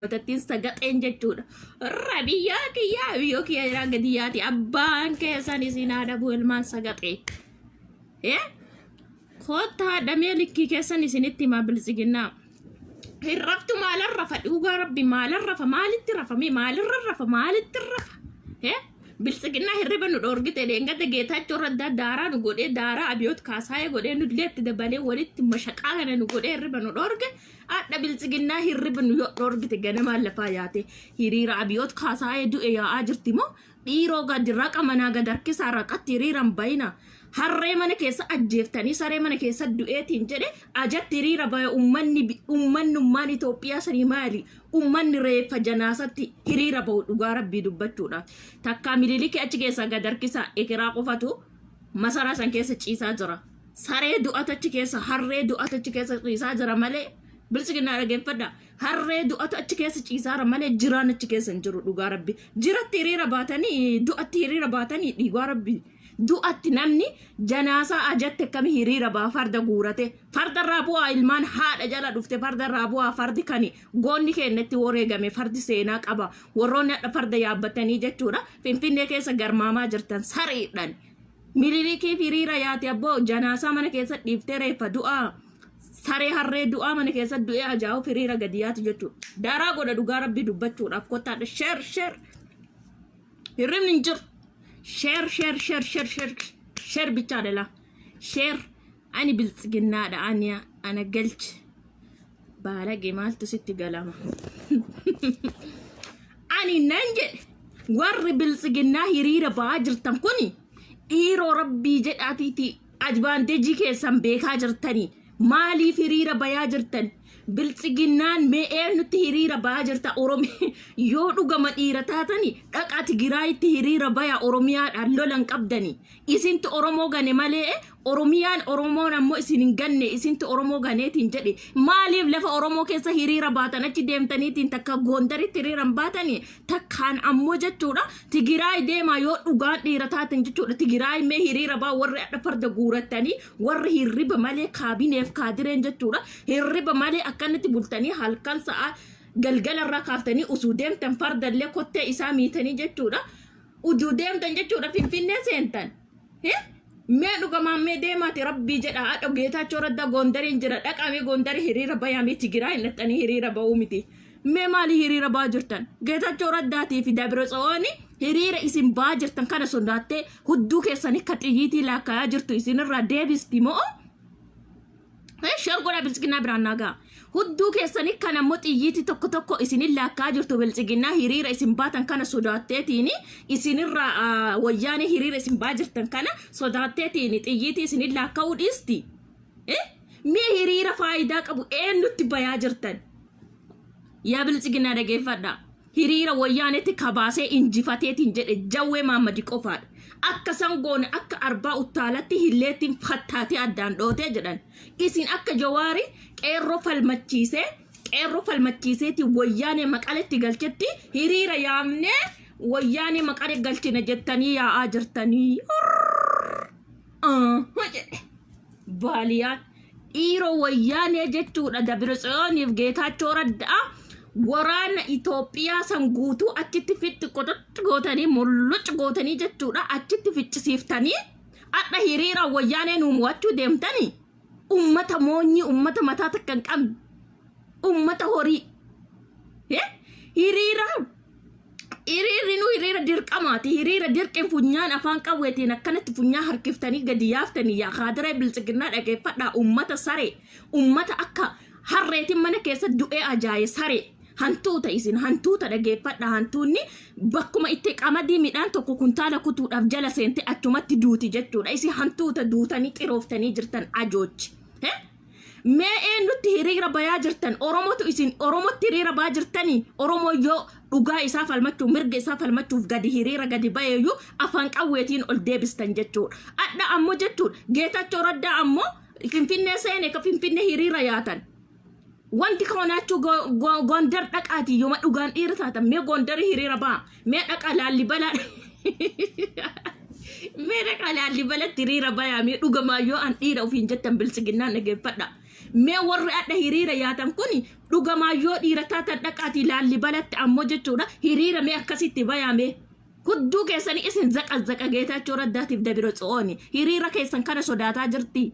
Matattiin sagaxeen jechuudha. Irra biyyaa kiyyaa biyyoo kiyya jiraa gadi yaati abbaan keessan isin haadha bu'u ilmaan sagaxee. Koottaa haadhamee likkii keessan isinitti himaa biltsiginnaa. Hin raftu maalan rafa dhugaa rabbi maalan rafa maalitti rafame maalirra rafa maalitti rafa. Biltsiginnaa hirriba nu dhoorgite dheengada Geetaachoo Raddaa daaraa nu godhee daaraa Abiyoot Kaasaayee godhee nullee itti dabalee walitti mashaqaa kana nu godhee hirriba nu dhoorge. Hadha biltsiginnaa hirriba nu yoo dhoorgite ganamaan lafaa yaate hiriira Abiyoot Kaasaayee du'e yaa'aa jirti moo dhiiroo gadi raqa manaa gad harkisaa raqatti hiriiran bayina harree mana keessa ajjeeftanii saree mana keessa du'eetiin jedhe ajatti hiriira baya ummanni ummannummaan Itoophiyaa sanii maali ummanni reeffa janaasatti hiriira ba'u dhugaa rabbii dubbachuudhaaf takkaa mililikii achi keessaa gad harkisaa ekeraa qofatu masaraa san keessa ciisaa jira. Saree du'atu achi keessa, harree du'atu achi keessa ciisaa jira malee biltsiginnaa dhageeffadha. Harree du'atu achi keessa ciisaara malee jiraan achi keessa hin jiru dhugaa rabbi. Jiratti hiriira baatanii du'atti hiriira baatanii dhugaa rabbi. Du'atti namni janaasaa ajatti akkami hiriira ba'a farda guurate. Farda irraa bu'aa ilmaan haadha jala dhufte farda irraa bu'aa fardi kani goonni keenya itti wareegame fardi seenaa qaba. Warroonni hadha farda yaabbatanii jechuudha. Finfinnee keessa garmaamaa jirtan sareedhaan. Mililikiif hiriira yaate abboo janaasaa mana keessa dhiiftee reeffa du'aa saree harree du'aa mana keessa du'ee ajaa'uuf hiriira gadi yaatu jechuudha. Daaraa godha dhugaa rabbii dubbachuudhaaf kottaadha sheer sheer hirribni hin jiru. Sheer sheer sheer sheer sheer sheer bichaadha laa sheer ani biltsiginnaadha ani ana galchi baalage maaltu sitti galama. Ani nan jedhe warri biltsiginnaa hiriira ba'aa jirtan kuni dhiiroo rabbii jedhaatiiti advaanteejii keessan beekaa jirtanii maaliif hiriira bayaa jirtan biltsiginnaan mee eenyutti hiriira ba'aa jirta Oromi yoo dhugama dhiira taatani dhaqaa Tigiraayitti hiriira bayaa Oromiyaadhaan lolan qabdanii Isintu Oromoo gane malee Oromiyaan Oromoon ammoo isin hin ganne isintu Oromoo ganeetiin jedhe maaliif lafa Oromoo keessa hiriira baatan achi deemtaniitiin takka Goondaritti hiriira hin baatanii takkaan ammoo jechuudha Tigiraay deemaa yoo dhugaan dhiira taatan jechuudha Tigiraay mee hiriira baa warri hadha farda guurattanii warri hirriba malee kaabineef kaadireen jechuudha hirriba malee akkanatti bultanii halkan sa'a galgala irraa kaaftanii usuu deemtan fardallee kottee isaa miitanii jechuudha. Uduu deemtan jechuudha Finfinnee seentan. Mee dhugamaan mee deemaati rabbii jedha haadha Geetaachoo Raddaa Goondariin jira dhaqamee Goondarii hiriira bayaa mee Tigiraa hin dhaqxanii hiriira ba'uu miti. Mee maali hiriira ba'aa jirtan? Geetaachoo Raddaatii fi Dabretsooni hiriira isin ba'aa jirtan kana sodaattee hudduu keessanii akka xiyyiitii laakkaayaa jirtu isinirraa deebisti moo? Share godhaa biltsiginnaa biraan naa ga'a. Hudduu keessanii kan ammoo xiyyiitii tokko tokko isinin laakkaa jirtu biltsiginnaa hiriira isin baatan kana sodaatteetiin isinirraa wayyaanee hiriira isin baa jirtan kana sodaatteetiin xiyyiitii isinin laakka'uu dhiisti. Mee hiriira faayidaa qabu eenyutti bayaa jirtan? Yaa biltsiginnaa dhageeffadhaa. Hiriira wayyaanetti kabaasee injifateetiin jedhe Jawwee Maammadi qofaadha. Akka san goone akka arbaa uttaalatti hilleettiin fattaatee addaan dhootee jedhan. Isin akka Jawaari qeerroo falmachiisee qeerroo falmachiiseeti wayyaanee maqaletti galchetti hiriira yaamnee wayyaanee maqale galchina jettanii yaa'aa jirtanii. Jedhe. Baaliyaan dhiiroo wayyaanee jechuudha Dabiratsiyooniif Geetaachoo Raddaa waraana Itoophiyaa san guutuu achitti fixxi qoxoxxi gootanii mullucci gootanii jechuudha achitti ficcisiiftanii adha hiriira wayyaanee nuu mo'achuu deemtanii ummata moonyii ummata mataa takka hin qabne ummata horii hiriira Hiriirri nu hiriira dirqamaati. Hiriira dirqiin funyaan afaan qawweetiin akkanatti funyaan harkiftanii gadi yaaftanii yaa kaadiree biltsiginnaa dhageeffadhaa ummata saree ummata akka harreetiin mana keessa du'ee ajaaye saree hantuuta isin hantuuta dhageeffadhaa hantuunni bakkuma itti qamadii midhaan tokko kuntaala kutuudhaaf jala seente achumatti duuti jechuudha isin hantuuta duutanii xirooftanii jirtan ajoochi. Mee eenyutti hiriira bayaa jirtan? Oromotu isin Oromotti hiriira baa jirtanii? Oromoo yoo dhugaa isaa falmachuuf mirga isaa falmachuuf gadi hiriira gadi bayeeyyuu afaan qawweetiin ol deebistan jechuudha. Adha ammoo jechuudha Geetachoo Raddaa ammoo Finfinnee seene ka Finfinnee hiriira yaatan. Wanti koonaachuu Gondar dhaqaati yooma dhugaan dhiira taatan mee Gondar hiriira baa mee dhaqa Laallibalaa mee dhaqaa Laallibalatti hiriira bayaa mee dhugamaa yoo an dhiira ofiin jettan biltsiginnaan dhageeffadha. Mee warri adda hiriira yaatan kun dhugamaa yoo dhiira taatan dhaqaatii Laallibalatti ammoo jechuudha hiriira mee akkasitti bayaame. Hudduu keessanii isin zaqazzaqa Geetaachoo Raddaatiif Dabira Tso'ooni. Hiriira keessan kana sodaataa jirti.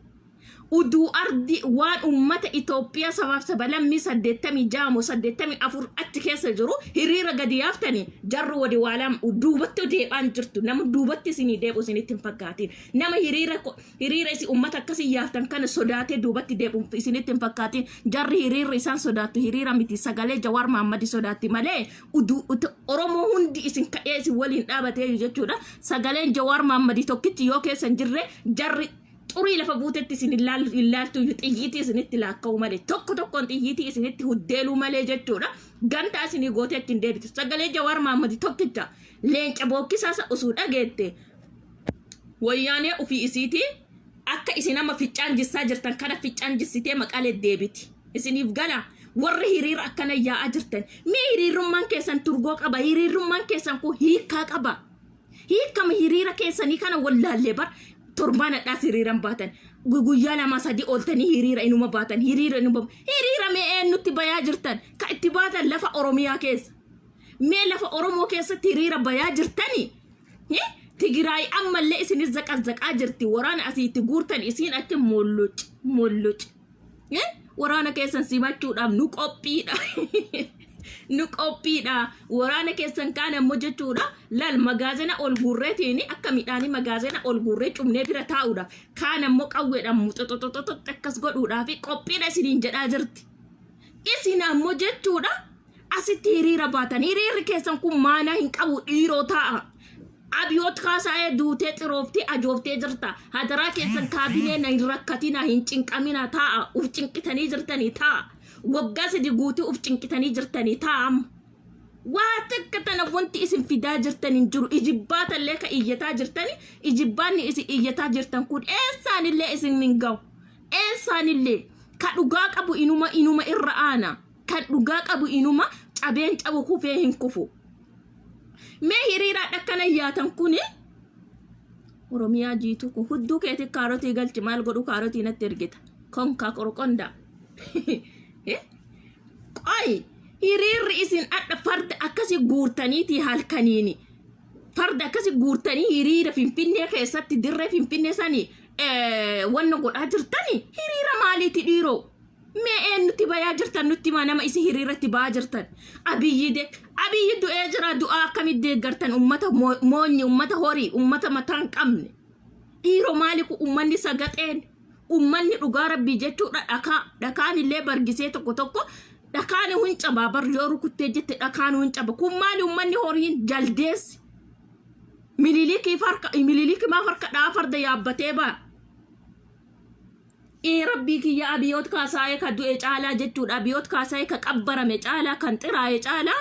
Uduu ardi waan ummata Itoophiyaa sabaaf sabalammii 86 moo 84 achi keessa jiru hiriira gadi yaaftanii jarri wadi waalaam duubatti deebaan jirtu. Nama duubatti isinii deebi'u isinitti hin fakkaatin. Nama hiriira isin ummata akkasii yaaftan kana sodaatee duubatti deebi'u isinitti hin fakkaatin. Jarri hiriirri isaan sodaattu hiriira miti, sagalee Jawaar Mahaammadi sodaatti malee uduu Oromoo hundi isin ka'ee isin waliin dhaabatee jechuudha. Sagaleen Jawaar Mahaammadi tokkichi yoo keessa hin jirre jarri xurii lafa buutetti isin hin laaltu, xiyyiitii isinitti laakka'u malee, tokko tokkoon xiyyiitii isinitti huddeeluu malee jechuudha. Gantaa isinii gootee ittiin deebitu. Sagalee Jawaar Mahaammadi tokkicha leenca bookkisaa osoo dhageette wayyaanee ofii isiitii akka isin amma ficcaan jissaa jirtan kana ficcaan jissitee maqalee deebiti. Isiniif gala, warri hiriira akkana yaa'aa jirtan. Mee hiriirummaan keessan turgoo qaba. Hiriirummaan keessan kun hiikkaa qaba. Hiikama hiriira keessanii kana wallaallee bar. Torbaan hadhaas hiriiran baatan. Guyyaa lama sadii ooltanii hiriira inuma baatan. Hiriira inuma hiriira mee eenyutti bayaa jirtan? Ka itti baatan lafa Oromiyaa keessa. Mee lafa Oromoo keessatti hiriira bayaa jirtanii? Tigraay ammallee isinis zaqazzaqaa jirti. Waraana asii itti guurtan isiin achi molluc molluc. Waraana keessan simachuudhaaf nu qophiidha. Nu qophiidha. Waraana keessan kaan ammoo jechuudha. Lal magaazina ol guurreetiin akka midhaanii magaazina ol guurree cumnee bira taa'uudha. Kaan ammoo qawweedhaan muxuxuxuxuxu akkas godhuudhaaf qophiidha isiniin jedhaa jirti. Isin ammoo jechuudha asitti hiriira baatan. Hiriirri keessan kun maanaa hin qabu, dhiiroo taa'a. Abiyoot Kaasaayee duutee xirooftee ajooftee jirta. Hadaraa keessan kaabinee na hin rakkatina, hin cinqamina, taa'a. Uf cinqitanii jirtanii, taa'a. Waggaa 3 guutuu uf cinqitanii jirtanii, taa'a amma. Waa takka tana wanti isin fidaa jirtan hin jiru. Ijibbaatallee ka iyyataa jirtani, ijibbaanni isin iyyataa jirtan kun eessaanillee isin hin ga'u. Eessaanillee ka dhugaa qabu inuma irra aana. Kan dhugaa qabu inuma cabeen cabu kufee hin kufu. Mee hiriiraan akkana yaatan kuni Oromiyaa jiituu kun hudduu keetii kaarotii galchi, maal godhu kaarotii natti ergita. Konkaa qorqondaa. Qoy, hiriirri isin adha farda akkasii guurtaniitii halkaniini. Farda akkasii guurtanii hiriira Finfinnee keessatti dirree Finfinnee sanii wanna godhaa jirtani hiriira maaliiti, dhiiroo? Mee eenyutti bayaa jirtan nutti himaa, nama isin hiriiratti ba'aa jirtan. Abiyyi de Abiyyi du'ee jira, du'aa akkamitti deeggartan, ummata moonyi, ummata horii, ummata mataa hin qabne. Dhiiroo, maali kun ummanni sagaxeen? Ummanni dhugaa rabbii jechuudha dhakaa dhakaan illee bargisee tokko tokko dhakaan hin cabaa bar, yoo rukuttee jette dhakaan hin caba. Kun maali ummanni horiin jaldeessi? Mililikii farka mililikii maaf harka dhahaa farda yaabbatee ba'a? Ee rabbii kiyya, Abiyoot Kaasaayee ka du'e caalaa jechuudha. Abiyoot Kaasaayee ka qabbarame caalaa, kan xiraaye caalaa.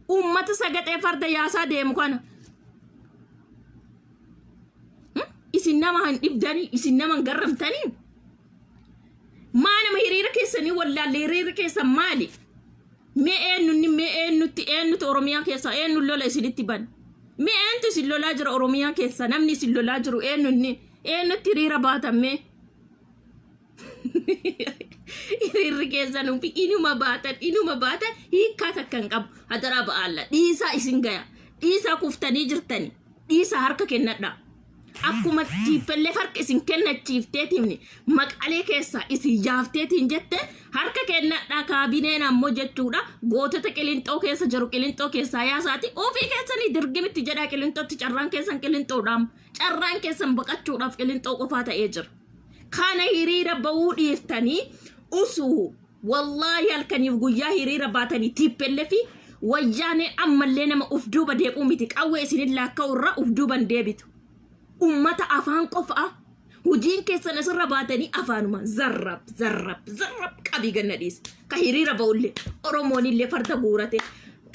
Uummata sagaxee farda yaasaa deemu kana. Isin nama hin dhibdanii, isin nama hin garramtanii. Maa nama hiriira keessanii wallaalle, hiriirri keessan maali? Mee eenyunni, mee eenyutti, eenyutu Oromiyaa keessa eenyu lola isinitti ban? Mee eenyutu isin lolaa jira Oromiyaa keessa? Namni isin lolaa jiru eenyunni? Eenyutti hiriira baatan mee? Hiriirri keessan fi inuma baatan hiikkaa takka hin qabu. Hadaraa ba'aalla, dhiisaa, isin gaya. Dhiisaa, kuftanii jirtani. Dhiisaa, harka kennadhaa. Akkuma TPLF harka isin kennachiifteetiin maqalee keessaa isin yaafteetiin jette harka kennadhaa, kaabineen ammoo jechuudha gootota Qilinxoo keessa jiru Qilinxoo keessaa yaasaati ofii keessanii dirgimitti jedhaa Qilinxootti. Carraan keessan Qilinxoodhaam, carraan keessan baqachuudhaaf Qilinxoo qofaa ta'ee jira. Kana hiriira ba'uu dhiiftanii usuu wallaahi halkaniif guyyaa hiriira baatanii TPLF wayyaanee ammallee nama uf duuba deebi'uu miti, qawwee isinin laakka'u irraa uf duuban deebitu. Ummata afaan qofaa hojiin keessan asirra baatanii afaanuma zarrab zarrab zarrab qabii ganna dhiisa. Ka hiriira ba'ullee Oromoon illee farda guurate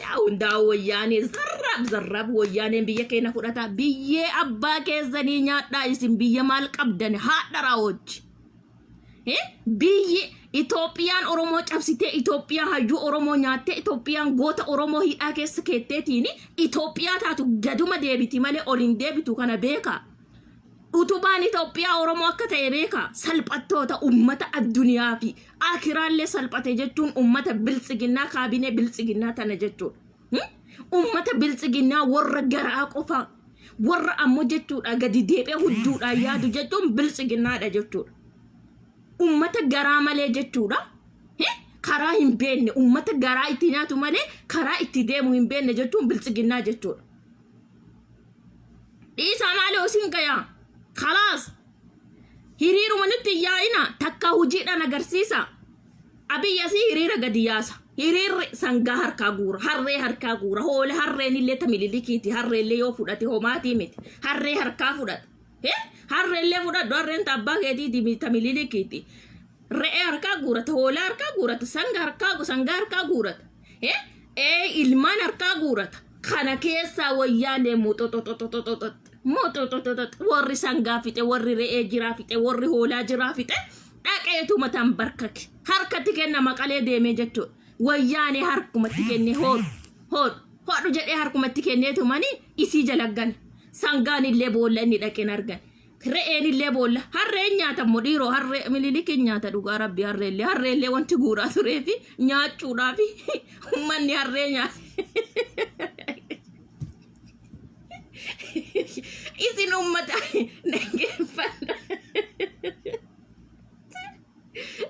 hundaa'u wayyaanee zarrab zarrab wayyaaneen biyya keenya fudhata, biyyee abbaa keessanii nyaadhaa, isin biyya maal qabdan haadha raawwachi. Biyyi Itoophiyaan Oromoo cabsitee, Itoophiyaa hayyuu Oromoo nyaattee, Itoophiyaan goota Oromoo hidhaa keessa keetteetiin Itoophiyaa taatu gaduma deebiti malee ol hin deebitu, kana beekaa. Utubaan Itoophiyaa Oromoo akka ta'e beeka. Salphattoota ummata addunyaa fi akiraallee salphate jechuun ummata biltsiginnaa, kaabinee biltsiginnaa tana jechuudha. Ummata biltsiginnaa warra garaa qofa, warra ammoo jechuudha gadi deebi'ee hudduudhaan yaadu jechuun biltsiginnaadha jechuudha. Ummata garaa malee jechuudha. Karaa hin beekne, ummata garaa itti nyaatu malee karaa itti deemu hin beekne jechuun biltsiginnaa jechuudha. Dhiisaa, maali isin gayaa? Kalaas, hiriiruma nutti hin yaa'ina, takka hojiidhaan agarsiisa. Abiyyi asii hiriira gadi yaasa. Hiriirri sangaa harkaa guura, harree harkaa guura, hoola harreen illee ta Mililikiiti, harreellee yoo fudhate homaatii miti. Harree harkaa fudhate. Harreellee fudhadhu, harreen ta abbaa keetiiti, ta Mililikiiti. Re'ee harkaa guurata, hoolaa harkaa guurata, sangaa harkaa guurata. Ilmaan harkaa guurata. Kana keessaa Wayyaanee muxoxoxoxoxox muxoxoxoxox, warri sangaa fixe, warri re'ee jiraa fixe, warri hoolaa jiraa fixe, dhaqeetuma tan barkake harkatti kenna, Maqalee deemee jechuudha. Wayyaanee harkumatti kenne, hoodhu hoodhu hodhu jedhee harkumatti kenneetumani isii jalaggan. Sangaan illee boolla inni dhaqeen argan. Re'een illee boolla. Harreen nyaata immoo dhiiroo, harree Mililikiin nyaata, dhugaa rabbi. Harreellee wanti guuraa turee fi nyaachuudhaa fi uummanni harree nyaata. Isin uummata dhaggeeffadha.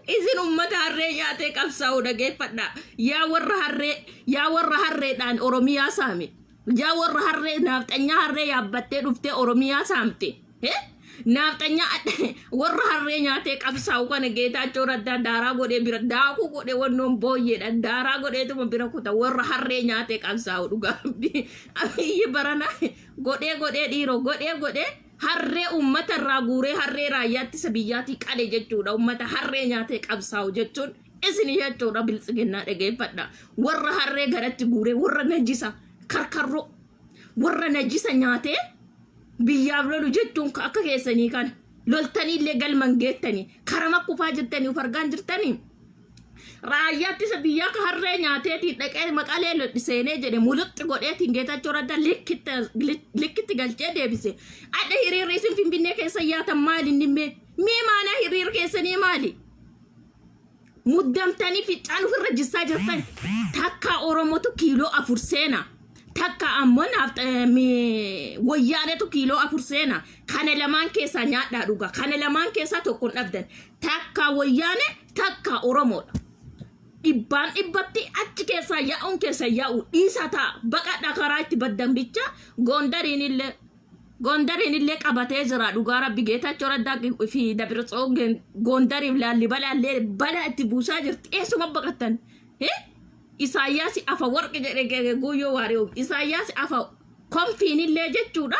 Isin uummata harree nyaatee qabsaa'u dhaggeeffadha. Yaa warra harree, yaa warra harreedhaan Oromiyaa saame. Yaa warra harree, naafxanyaa harree yaabbattee dhuftee Oromiyaa saamte. Naafxanyaa warra harree nyaatee qabsaa'u kana Geetaachoo Raddaa daaraa godhee bira daakuu godhee, wannoon booyyeedha, daaraa godheetuma bira kuta. Warra harree nyaatee qabsaa'u, dhugaa Abiyyi barana godhee godhee dhiiroo, godhee godhee harree uummata irraa guuree harree raayyaa ittisa biyyaatii qale jechuudha. Uummata harree nyaatee qabsaa'u jechuun isin jechuudha. Biltsiginnaa dhageeffadha. Warra harree garatti guuree, warra najisa karkarroo, warra najisa nyaatee biyyaaf lolu jechuun akka keessanii kana. Loltanii illee galman geettanii karama kufaa jirtanii of argaan jirtanii. Raayyaa ittisa biyyaa ka harree nyaateetiin dhaqee Maqalee seenee jedhe muluxxi godheetiin Geetachoo Raddaa likkitti galchee deebise. Adda hiriirri isin Finfinnee keessa yaatan maali inni mee? Mee maanaa hiriira keessanii maali? Muddamtanii ficcaan ofirra jissaa jirtan. Takka Oromotu kiiloo 4 seena. Takka ammoo naaf Wayyaanetu kiiloo 4 seena. Kana lamaan keessaa nyaadhaa dhugaa. Kana lamaan keessaa tokko hin dhabdan. Takka Wayyaane, takka Oromoodha. Dhibbaan dhibbatti achi keessaa yaa'uun keessa yaa'u dhiisaa ta'a. Baqadha, karaa itti baddan bicha. Gondariin illee qabatee jira, dhugaa rabbi. Geetachoo Raddaa fi Dabirtsoo Gondariif Laallibalaa illee balaa itti buusaa jirti. Eessuma baqattan? Isaayyaas afa warqi jedhe Guyyoo Waariyoo. Isaayyaas afa konfiin illee jechuudha.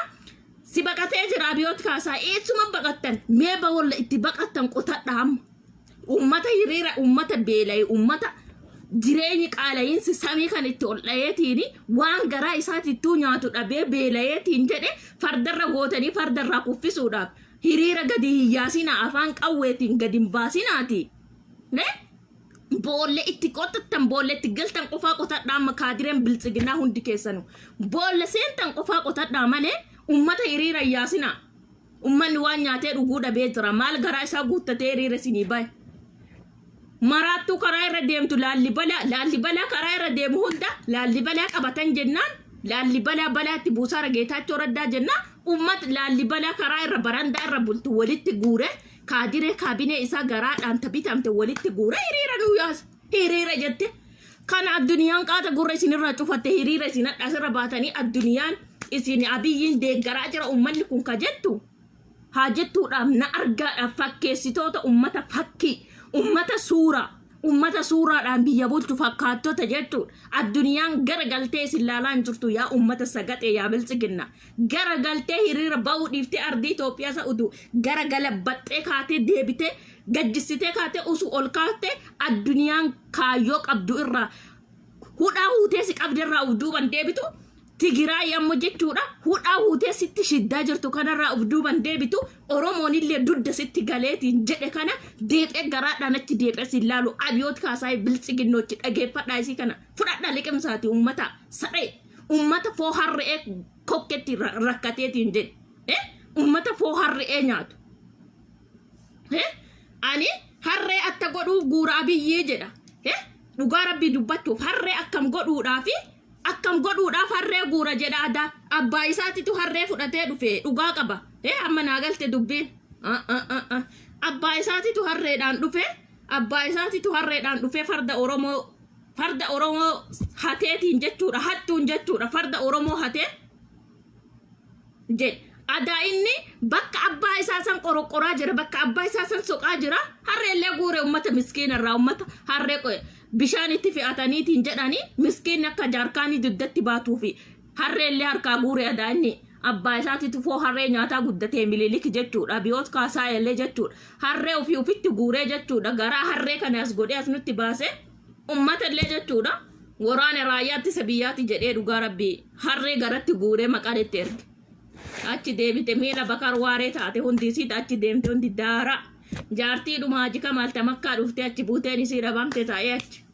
Si baqatee jira Abiyoot Kaasaa. Eessuma baqattan? Mee boolla itti baqattan qotadha amma. Ummata hiriira, ummata beela'e, ummata jireenyi qaala'iinsi samii kan itti ol dhayeetiin waan garaa isaatittuu nyaatu dhabee beela'eetiin jedhe, fardarra gootanii fardarraa kuffisuudhaaf hiriira gadi hin yaasinaa, afaan qawweetiin gadi hin baasinaati. Boolle itti qotattan, boolle itti galtan qofaa qotadhaa amma. Kaadireen biltsiginaa hundi keessanu boolle seentan qofaa qotadhaa malee ummata hiriira hin yaasinaa. Ummanni waan nyaatee dhuguu dhabee jira. Maal garaa isaa guuttatee hiriira isinii bahe? Maraattuu karaa irra deemtu, Laallibalaa karaa irra deemu hunda Laallibalaa qabatan jennaan, Laallibalaa balaatti buusaara Geetaachoo Raddaa jennaan, ummat Laallibalaa karaa irra barandaa irra bultu walitti guure, kaadiree kaabinee isaa garaadhaan bitamte walitti guure hiriira nuu yaasa. Hiriira jette. Kana addunyaan qaata gurra isinirraa cufatte. Hiriira isin hadha asirra baatanii addunyaan isin Abiyyiin deeggaraa jira ummanni kun ka jettu haa jettuudhaaf na argaadhaaf. Fakkeessitoota, ummata fakkii, ummata suuraa, ummata suuraadhaan biyya bulchu fakkaattota jechuudha. Addunyaan gara galtee isin laalaa hin jirtu, yaa ummata sagaxee, yaa biltsiginna. Gara galtee hiriira ba'uu dhiiftee ardii Itoophiyaa isa utuu gara galabbaxxee kaatee deebitee gajjissitee kaatee usuu ol kaaftee addunyaan kaayyoo qabdu irraa hudhaa huutee si qabdirraa uf duuban deebitu. Tigiraay ammoo jechuudha hudhaa huutee sitti shiddaa jirtu kanarraa uf duuban deebitu. Oromoon illee dudda sitti galeetiin jedhe kana deephee garaadhaan achi deephee si laalu. Abiyoot Kaasaayii, biltsiginnoochi, dhageeffadhaa, isii kana fudhadhaa liqimsaati. Ummata saree, ummata foo harre'ee kokketti rakkateetiin jedhe. Ummata foo harre'ee nyaatu. Ani harree atta godhuuf guura Abiyyii jedha. Dhugaa Rabbii dubbachuuf harree akkam godhuudhaafi akkam godhuudhaaf harree guura jedha adaa. Abbaa isaatitu harree fudhatee dhufe dhugaa qaba. Amma naa galte dubbiin. Abbaa isaatitu harreedhaan dhufe, abbaa isaatitu harreedhaan dhufee farda Oromoo, farda Oromoo hateetiin jechuudha, hattuun jechuudha, farda Oromoo hatee jedhe. Adaa inni bakka abbaa isaa san qoroqqoraa jira, bakka abbaa isaa san soqaa jira, harreellee guure ummata miskiina irraa, ummata harree bishaan itti fe'ataniitiin jedhanii miskiinni akka jaarkaanii dugdatti baatuufi harreellee harkaa guure. Adaa inni abbaa isaatitu foo harree nyaataa guddatee Mililik jechuudha, Abiyoot Kaasaa illee jechuudha, harree ofii ofitti guuree jechuudha, garaa harree kana as godhee as nutti baase, ummata illee jechuudha waraana raayyaa ittisa biyyaati jedhee dhugaa Rabbii harree garatti guuree Maqaletti erge. Achi deebite miila Bakar Waaree taate, hundi isiit achi deemte, hundi daara. Jaartii dhuma Haji Kamaal tamakkaa dhuftee achi buuteen isii dhabamte taa'ee achi.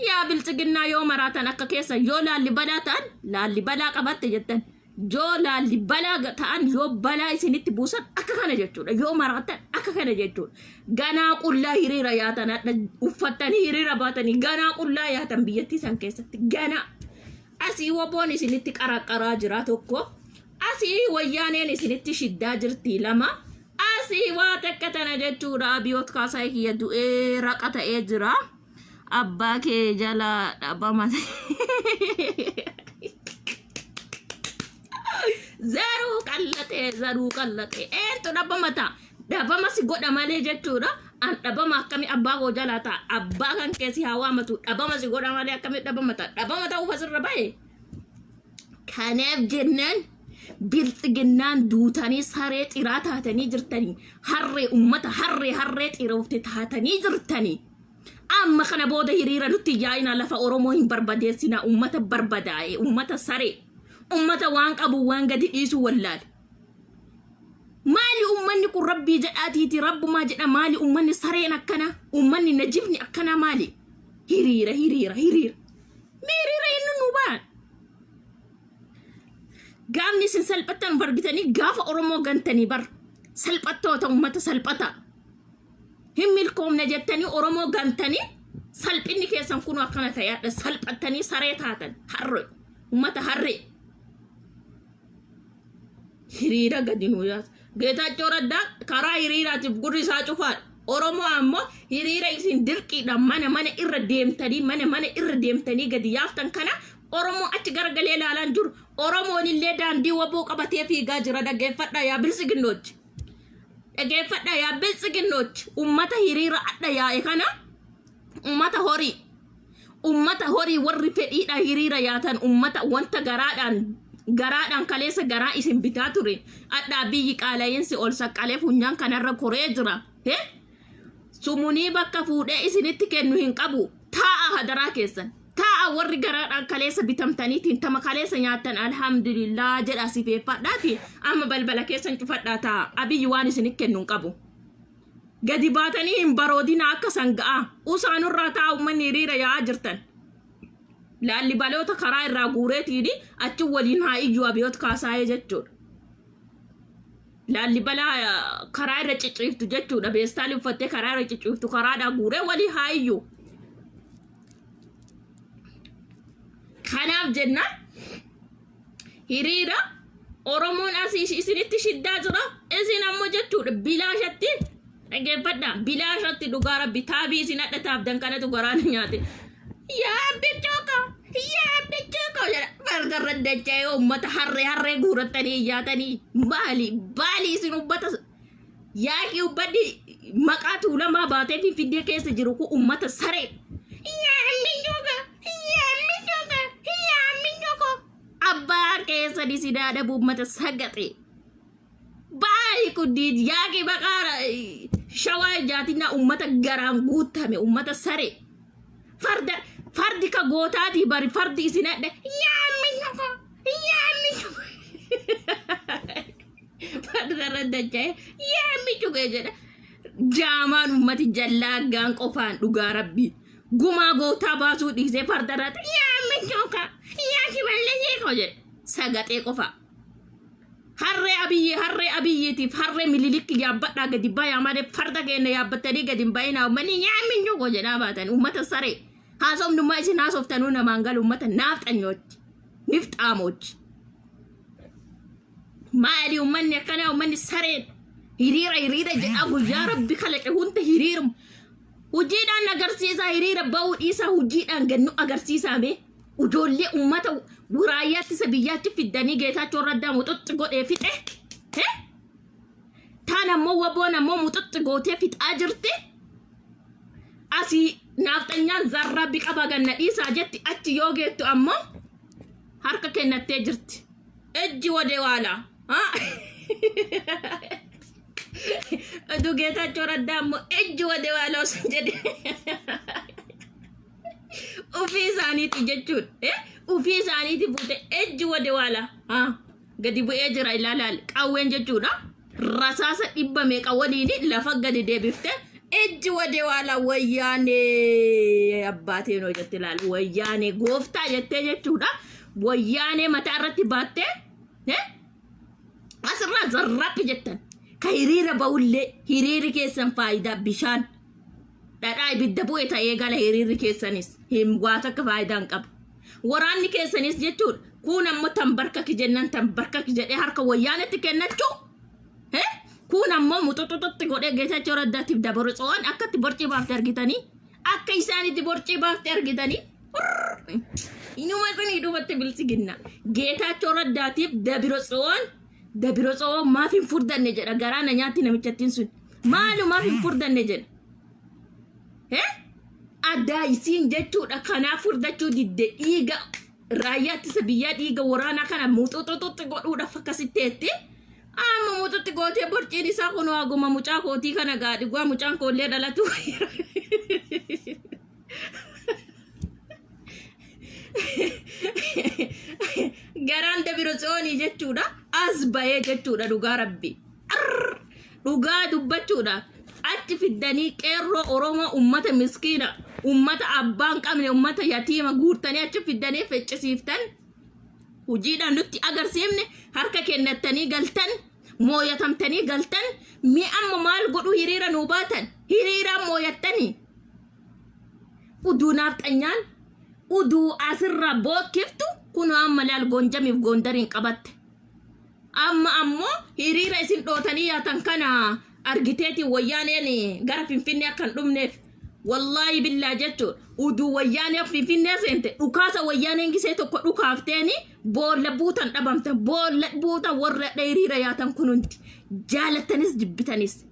Yaa Biltsiginnaa, yoo maraatan akka keessa, yoo Laallibalaa ta'an, Laallibalaa qabatte jettan, yoo Laallibalaa ta'an, yoo balaa isinitti buusan akka kana jechuudha. Yoo maraatan akka kana jechuudha. Ganaa qullaa hiriira yaatan, hadha uffattanii hiriira baatanii ganaa qullaa yaatan biyyattii san keessatti ganaa. Asii WBOn isinitti qaraqqaraa jira tokko. Asii Wayyaaneen isinitti shiddaa jirti lama. Asii waa takka tana jechuudha. Abiyoot Kaasaa kiyya du'ee raqa ta'ee jira. Abbaa kee jala dhabama. Zaruu qallatee, zaruu qallatee. Eentu dhabama ta'a? Dhabama si godha malee jechuudha. An dhabama akkamii abbaa koo jalaa ta'a? Abbaa kan keessi haa waamatu. Dhabama si godha malee akkamii dhabama ta'a? Dhabama ta'uuf asirra bahe. Kanaaf jennaan Bilxiginnaan duutanii saree xiraa taatanii jirtanii, harree ummata harree, harree xiroofte taatanii jirtanii. Amma kana booda hiriira nutti yaa'ina, lafa Oromoo hin barbadeessinaa, ummata barbadaa'e, ummata saree, ummata waan qabu waan gadi dhiisuu wallaale. Maali ummanni kun? Rabbii jedhaatiiti, rabbumaa jedha, maali ummanni sareen akkana, ummanni najifni akkana maali? Hiriira, hiriira, hiriira. Mee hiriira inni nu ba'an. Gaafni isin salphattan argitanii gaafa Oromoo gantanii bar, salphattoota, ummata salphata. Hin milkoomne jettanii Oromoo gantanii salphinni keessan kun akkana ta'eedha. Salphattanii saree taatan, harree, ummata harree. Hiriira gadi nuu yaasa. Geetaachoo Raddaa karaa hiriiraatiif gurri isaa cufaadha. Oromoo ammoo hiriira isin dirqiidhaan mana mana irra deemtanii, mana mana irra deemtanii gadi yaaftan kana Oromoo achi garagalee ilaalaan jiru. Oromoon illee daandii WBO qabatee fiigaa jira, dhaggeeffadhaa yaa Biltsiginnoochi. Dhaggeeffadhaa yaa Biltsiginnoochi. Ummata hiriira adda yaa'e kana, ummata horii. Ummata horii, warri fedhiidhaan hiriira yaatan, ummata wanta garaadhaan garaadhaan kaleessa garaa isin bitaa ture. Adhaa biyyi qaala'iinsi ol saqqalee funyaan kanarra koree jira. Sumunii bakka fuudhee isinitti kennu hin qabu. Taa'a hadaraa keessan. Taa'a, warri garaadhaan kaleessa bitamtaniitiin tama kaleessa nyaattan, alhamdulillah jedha sifeeffadhaati amma balbala keessan cufadhaa taa'a. Abiyyi waan isinitti kennu hin qabu. Gadi baatanii hin baroodina akka sanga'aa. Usaanurraa taa'a, uummanni hiriira yaa'aa jirtan. Laallibaloota karaa irraa guureetiin achi waliin haa iyyuu Abiyoot Kaasaayee jechuudha. Laallibalaa karaa irra cicciiftu jechuudha. Beestaalii uffattee karaa irra cicciiftu karaadhaa guuree walii haa iyyuu. Kanaaf jennaan hiriira Oromoon asii isinitti shiddaa jira. Isin ammoo jechuudha bilaashatti, dhaggeeffadhaa, bilaashatti dhugaa Rabbi taabii isin hadha taabdan kanatu garaana nyaate. Yaa bichooka, yaa bichooka jedha fardarra dacha'ee uummata harree harree guurattanii iyyaatanii maali maali isin uummata yaaqii, uummanni maqaa Tuulamaa baatee Finfinnee keessa jiru kun uummata saree. Yaa bichooka, yaa bichooka, yaa bichooka, abbaan keessan isin haadhabu, uummata sagaxe. Baay'ee kunniin yaaqii maqaa Shawaa jaatinaa, uummata garaan guutame, uummata saree. Farda, fardi ka gootaatii bari, fardi isin hadha yaammi tokko yaammi tokko farda irra dacha'ee yaammi cugee jedha. Jaamaan uummati jallaaggaan qofaan dhugaa Rabbii gumaa gootaa baasuu dhiisee farda irratti yaammi tokko yaa shimallee jedha sagaxee qofaa. Harree Abiyyee, harree Abiyyeetiif harree Mililikki yaabbadhaa gadi bayaa malee farda keenya yaabbattanii gadi hin bayinaa. Uummanni nyaanni nyuqo jedhaa baatan uummata saree. Haasofnummaa isin haasoftanuu namaan galu, uummata naafxanyoochi. Nifxaamoochi. Maali uummanni akkanaa, uummanni sareen hiriira hiriira jedhaa guyyaa rabbi kalaqe hunda hiriiruma. Hojiidhaan agarsiisaa, hiriira ba'uu dhiisaa, hojiidhaan gannu agarsiisaa mee. Ijoollee uummata raayyaa ittisa biyyaatti fiddanii Geetaachoo Raddaa muxuxxi godhee fixe. Taan ammoo waboon ammoo muxuxxi gootee fixaa jirti. Asii naafxanyaan zarraa biqaba ganna dhiisaa jetti, achi yoo geettu ammoo harka kennattee jirti. Ejji wade waala. Oduu Geetaachoo Raddaa ammoo ejji wade waala osoo jedhe. Ufii isaaniiti jechuudha. Ufii isaaniiti fuute ejji wade waala. Gadi bu'ee jira, ilaalaal qawween jechuudha. Rasaasa dhibba meeqa waliin lafa gadi deebifte ejji wade waala. Wayyaanee abbaateen hojjette, ilaal, wayyaanee gooftaa jettee jechuudha. Wayyaanee mataa irratti baattee asirraa zarraphi jettan. Ka hiriira ba'ullee hiriirri keessan faayidaa bishaan dhadhaa ibidda bu'e ta'ee gala. Hiriirri keessanis hin waa takka faayidaa hin qabu. Waraanni keessanis jechuudha. Kun ammoo tanbarkaki jennaan tanbarkaki jedhee harka wayyaanetti kennachuu. Kun ammoo muxuxuxutti godhee Geetaachoo Raddaatiif dabaru tso'an akkatti borcii baafte argitanii, akka isaanitti borcii baafte argitanii. Inuma isinii dhumatti biltsiginna. Geetaachoo Raddaatiif Dabiro Tso'an, Dabiro Tso'an maaf hin furdanne jedha. Garaa na nyaatti namichattiin sun. Maalumaaf hin furdanne jedha. Addaa isiin jechuudha kanaaf furdachuu didde. Dhiiga raayyaa ittisa biyyaa, dhiiga waraanaa kana muxuxuxutti godhuudhaaf akkasitti amma muxuxi gootee borciin isaa kun haguma mucaa kootii kana gaadhiguwaa mucaan koollee dhalatu. Garaan Dabiro Tsoonii jechuudha as bahee jechuudha. Dhugaa rabbi dhugaa dubbachuudha, achi fiddanii qeerroo Oromoo, ummata miskiina, ummata abbaan qabne, ummata yatiima guurtanii achi fiddanii ficcisiiftan. Hojiidhaan nutti agarsiifne, harka kennattanii galtan, mooyatamtanii galtan. Mi amma maal godhu hiriira nuu baatan? Hiriiraan mooyattanii uduu naafxanyaan uduu asirraa bookkiftu kun amma laal Goonjamiif Goondariin qabatte. Amma ammoo hiriira isin dhootanii yaatan kana argiteetiin wayyaaneen gara Finfinnee akka hin dhumneef. Wallaahi billaa jechuun uduu wayyaanee Finfinnee seente, dhukaasa wayyaaneen gisee tokko dhukaafteeni boolla buutan dhabamtan, boolla buutan. Warra hiriira yaatan kun hundi jaalattanis jibbitanis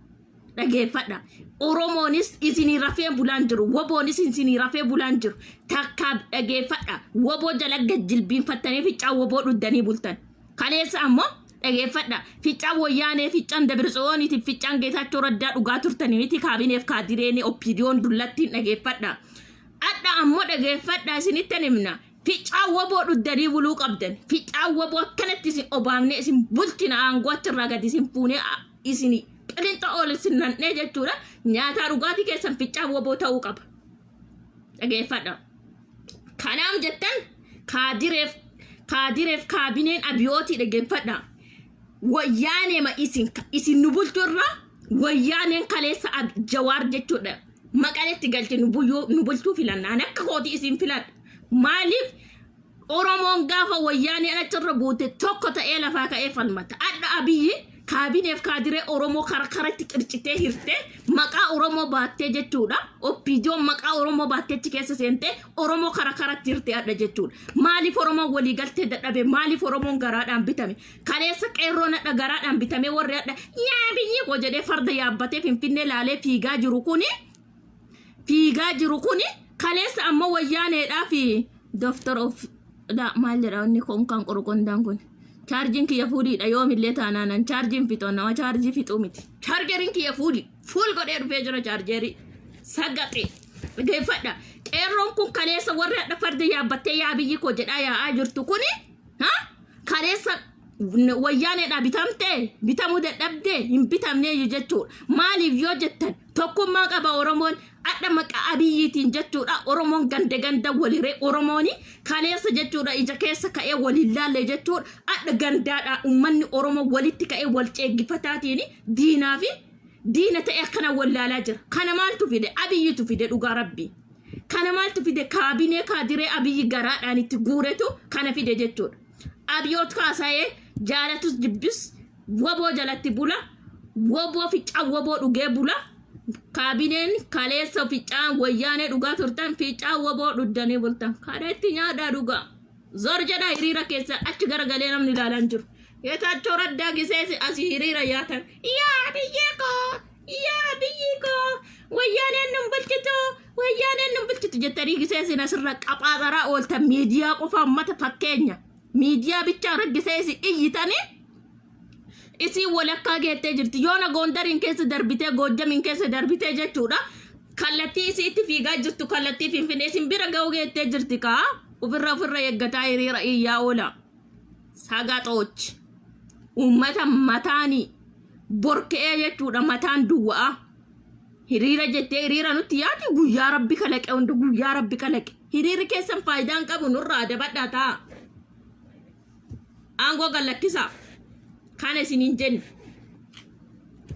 dhageeffadha. Oromoonis isinii rafee bulaan jiru. Woboonis isinii rafee bulaan jiru. Takkaa dhageeffadha. Woboo jala gad jilbiinfattanii ficcaa woboo dhuddanii bultan. Kaleessa ammoo dhageeffadha. Ficcaan wayyaanee, ficcaan Dabirtsooniitiif, ficcaan Geetaachoo Raddaa dhugaa turtanii miti kaabineef kaadireen OPDOn dullattiin? Dhageeffadha. Adha ammoo dhageeffadha, isinittan himna. Ficcaan woboo dhuddanii buluu qabdan. Ficcaan woboo akkanatti isin obaafnee isin bulchina, aangoo achirraa gadi isin fuunee isin qilinxa ol isin nan'ee jechuudha. Nyaataa dhugaatii keessan ficcaan woboo ta'uu qaba. Dhageeffadha. Kanaaf jettan kaadireef kaabineen abiyootii dhageeffadha. Wayyaaneema isin nu bulchu irraa wayyaaneen kaleessa Jawaar jechuudha. Maqaletti galche nu bulchuu filanna. Ani akka kootii isin filadha. Maaliif? Oromoon gaafa wayyaaneen achirra buute tokko ta'ee lafaa ka'ee falmata. Adha Abiyyi kaabineef kaadiree Oromoo kara karatti qircitee hirtee maqaa Oromoo baattee jechuudha. OPDOn maqaa Oromoo baattee achi keessa seentee Oromoo kara karatti hirtee adha jechuudha. Maaliif Oromoon waliigaltee dadhabe? Maaliif Oromoon garaadhaan bitame? Kaleessa qeerroon hadha garaadhaan bitamee, warri hadha yaa biyyi koo jedhee farda yaabbatee Finfinnee laalee fiigaa jiru kuni, fiigaa jiru kuni, kaleessa ammoo wayyaaneedhaa fi doctor of maal jedha inni konkaan qorqondaan kun. Chaarjiin kiyya fuuliidha. Yoomillee taanaanan chaarjiin fixoo nama chaarjii fixuu miti. Chaarjeriin kiyya fuuli fuul godhee dhufee jira, chaarjerii sagaxe. Dhaggeeffadha, qeerroon kun kaleessa warri hadha farda yaabbattee yaa biyyi koo jedhaa yaa'aa jirtu kuni, ha, kaleessa wayyaaneedhaa bitamtee bitamuu dadhabdee hin bitamnee jechuudha. Maaliif yoo jettan, tokkummaa qaba Oromoon. Adha maqaa Abiyyiitiin jechuudha Oromoon ganda ganda waliree, Oromooni kaleessa jechuudha ija keessa ka'ee waliin laalle jechuudha. Adha gandaadha uummanni Oromoo walitti ka'ee wal ceeggifataatiin diinaa fi diina ta'e akkana wallaalaa jira. Kana maaltu fide? Abiyyitu fide, dhugaa Rabbii. Kana maaltu fide? Kaabinee kaadiree Abiyyi garaadhaan itti guuretu kana fide jechuudha. Abiyoot Kaasaayee jaalatus jibbis WBO jalatti bula. WBO ficcaan WBO dhugee bula. Kaabineen kaleessa ficcaan Wayyaanee dhugaa turtan ficcaan WBO dhuddanii bultan. Kana itti nyaadhaa dhugaa. Zor jedha hiriira keessa achi garagalee namni ilaalaa hin jiru. Geetaachoo Raddaa giseesi asii hiriira yaatan. Yaa biyyi koo! Yaa biyyi koo! Wayyaaneen nun bulchitu! Wayyaaneen nun bulchitu jettanii giseesin asirra qaphaaxaraa ooltan miidiyaa qofa ummata fakkeenya. Miidiyaa bichaa irra giseesi iyyitanii isiin walakkaa geettee jirti. Yoona Goondariin keessa darbitee, Goojjamiin keessa darbitee jechuudha. Kallattii isiitti fiigaa jirtu kallattii Finfinnee isin bira ga'uu geettee jirti kaa. Ofirra ofirra eeggataa hiriira iyyaa oola. Sagaxoochi. Uummata mataanii borke'ee jechuudha, mataan duwwaa. Hiriira jettee hiriira nutti yaati, guyyaa Rabbi kalaqe hunda, guyyaa Rabbi kalaqe. Hiriirri keessan faayidaan qabu, nurraa dabadhaa ta'a. Aangoo gallakkisaa. Kana isin hin jenne.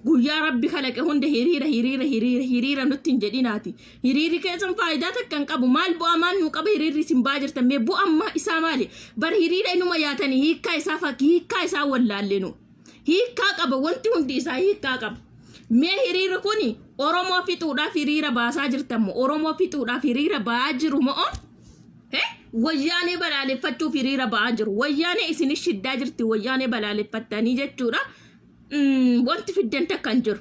Guyyaa Rabbi kalaqe hunda hiriira, hiriira, hiriira, hiriira nutti hin jedhinaati. Hiriirri keessan faayidaa takka hin qabu. Maal bu'aa maal nuu qaba hiriirri isin baa jirtan? Mee bu'aan isaa maali? Bar hiriira inuma yaatanii hiikkaa isaa fakki hiikkaa isaa wallaalle nu. Hiikkaa qaba, wanti hundi isaa hiikkaa qaba. Mee hiriirri kuni Oromoo fixuudhaaf hiriira baasaa jirtan moo, Oromoo fixuudhaaf hiriira ba'aa jiru moo, Wayyaanee balaaleffachuuf hiriira ba'aa jiru? Wayyaanee isinis shiddaa jirti, Wayyaanee balaaleffattanii jechuudha. Wanti fiddan takka hin jiru.